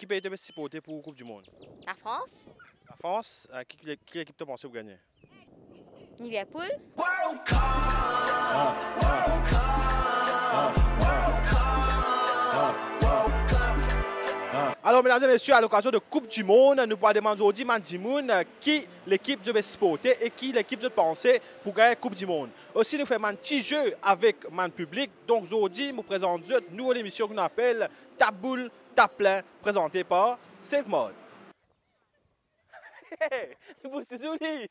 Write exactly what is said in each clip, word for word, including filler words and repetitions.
Ki pei to pe siporte pou Koup di Mond? Lafrans. Lafrans, eh, ki, ki, ki lekip to panse pou gagne? Liverpool. Alor, medam e mesie, a lokazion de Koup di Mond, nou pou al demann zordi bann dimoun, eh, ki lekip zot pe siporte e ki lekip zot panse pou gagn Koup di Mond. Osi, nou fer bann ti ze avek bann piblik. Donk, zordi, mo prezant zot nouvo lemision ki nou apel Tap Boul, Tap Plin, prezante par Save Mart. Hey, li bouz touzour li.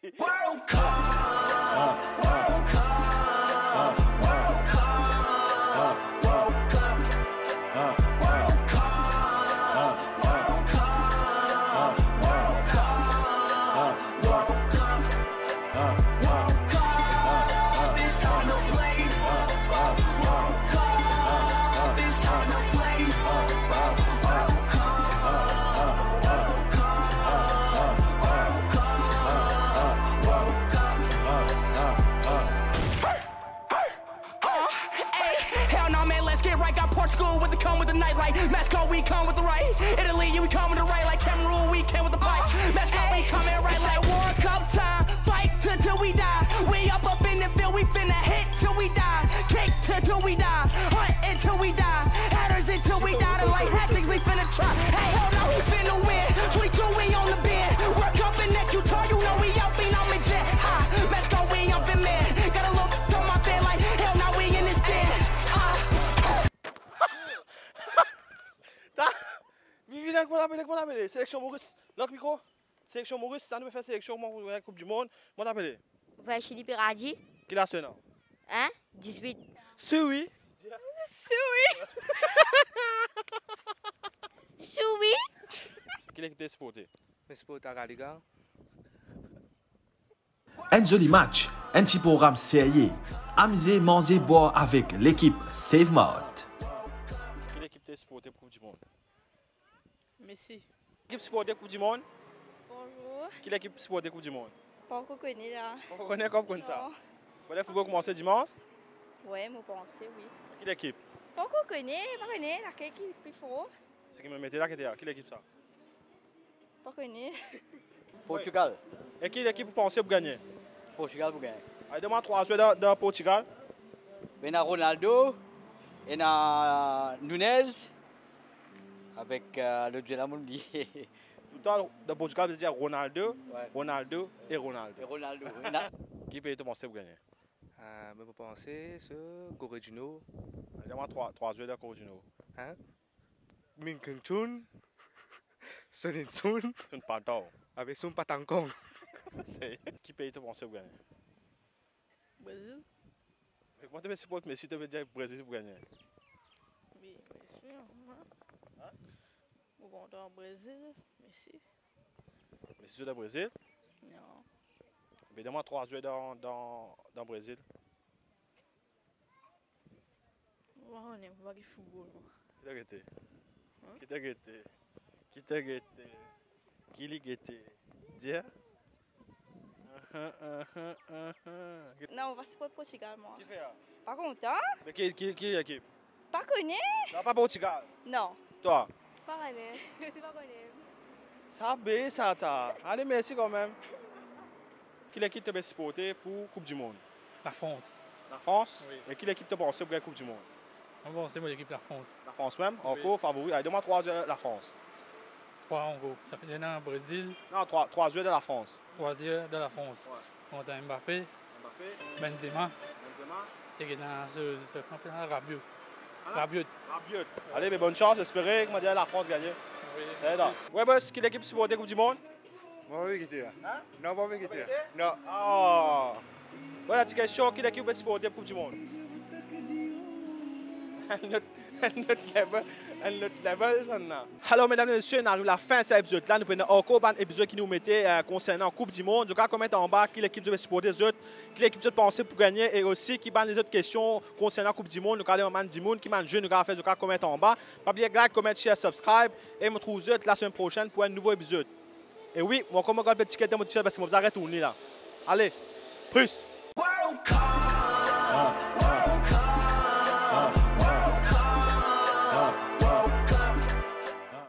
Uh, ay, hell no, man, let's get right. Got Portugal with the come with the night light. Mascot, we come with the right. Italy, yeah, we come with the right. Like Cameroon, we came with the pipe. Mascot, we coming right. It's like World Cup time. Fight till, till we die. We up, up in the field. We finna hit till we die. Kick till, till we die. Hunt until we die. Hatters until we die. The light hatchings, we finna try. Hey, hell no, we finna win. Twenty-two, we on the bench. World Cup in that Utah, you know we out, we on the jet. Ha, Mascot, we up in man. Got a look on my fan like, hell no, we in this den. Ha. Ta, vini, vini, kouma apele, kouma apele? Seleksion Moris. Lot mikro. Seleksion Moris, sa nou pe fer seleksion, kouma pou gagn Koup di Mond. Kouma apele? Virginie Peradi. Ki las to ena? Hein? Dizwit. Souri. Souri. Souri. Ki lekip to siporte? Mo siport La Liga. Enn zoli match, enn ti program serye. Amize, manze, bwar avek lekip Save Mart. Ki lekip to siporte pou Koup di Mond? Messi. Lekip siporte Koup di Mond? Bonzour. Ki lekip siporte Koup di Mond? Pankor kone la. Pankor kone, kom konn sa? Non. Bon, le foutbol koumanse dimans? Wi, mo panse, wi. Ki lekip? Pankor kone, pa kone, lakel ki pli for. Seki mo mete la, ki te la, ki lekip sa? Pa kone. Portugal. E ki lekip ou panse pou gagne? Portugal pou gagne. Ale, donn mwa trwa zwer dan, dan Portugal. Ena Ronaldo, ena Nunez, avek, eh, lot zwer la, mo bliye. Toultan, dan Portugal, zot dir Ronaldo, wi, Ronaldo e Ronaldo. E Ronaldo, wi. Ki pei to panse pou gagne? Eh, mo panse se Kore di Nor. Ale, donn mwa trwa, trwa zwer dan Kore di Nor. Hein? Min Kyung Chun, Son In Sun, Sun Pantang. Avek Sun Patangkong. Se, ki pei to panse pou gagne? Brezil. Me kouma to pe siport Messi, to pe dir Brezil pou gagne? Wi, bien sir, mwa. Hein? Mo kontan Brezil, Messi. Messi zwe dan Brezil? Non. Be, donn mwa trwa zwer dan, dan, dan Brezil. Mo pa kone, mo pa get foutbol, mwa. Ki to gete? Hein? Ki to gete? Ki to gete? Ki li gete? Dir? Ahan, ahan, ahan. Non, mo pa siport Portugal, mwa. Kifer? Pa kontan. Me ki, ki, ki lekip? Pa kone. Non, pa Portugal. Non. Twa? Pa kone. Messi pa kone. Sa be sa ta. Ale, mersi kanmem. Ki lekip to pe siporte pou Koup di Mond? Lafrans. Lafrans? Wi. E ki lekip to panse pou gagn Koup di Mond? Mo panse mo lekip Lafrans. Lafrans mem? Wi. Ankor favori? Ale, donn mwa trwa zwer Lafrans. Trwa ankor. Sa fer ena Brezil. Non, trwa, trwa zwer de Lafrans. Trwa zwer de Lafrans. Wi. Bon, ena Mbappé. Mbappé. Benzema. Benzema. E ena se, se, kouma apel sa, Rabiot. Ala? Rabiot. Rabiot. Ale, be, bonn sans, espere, kouma dir, Lafrans gagne. Wi. Wi, bos, ki lekip siporte Koup di Mond? Mo pa pe gete la. Hein? Non, mo pa pe gete la. Pa gete? Non. Ah. Bon, ti kestion, ki lekip ou pe siporte pou Koup di Mond? Enn lot, enn lot level, enn lot level, sa la. Alor, medam, mesie, nou ariv lafin sa epizod la. Nou pou ena ankor bann epizod ki nou mete, eh, konsernan Koup di Mond. Zot kapav koment anba ki lekip zot pe siporte zot, ki lekip zot panse pou gagne, e osi ki bann lezot kestion konsernan Koup di Mond. Nou kapav demann bann dimoun, ki bann ze nou kapav fer, zot kapav koment anba. Pa bliye like, comment, share, subscribe, e mo trouv zot lasemenn prosenn pou enn nouvo epizod. E wi, mo ankor mo gard pe tiket dan mo tiket parski mo bizin retourn li la. Ale, peace. World Cup.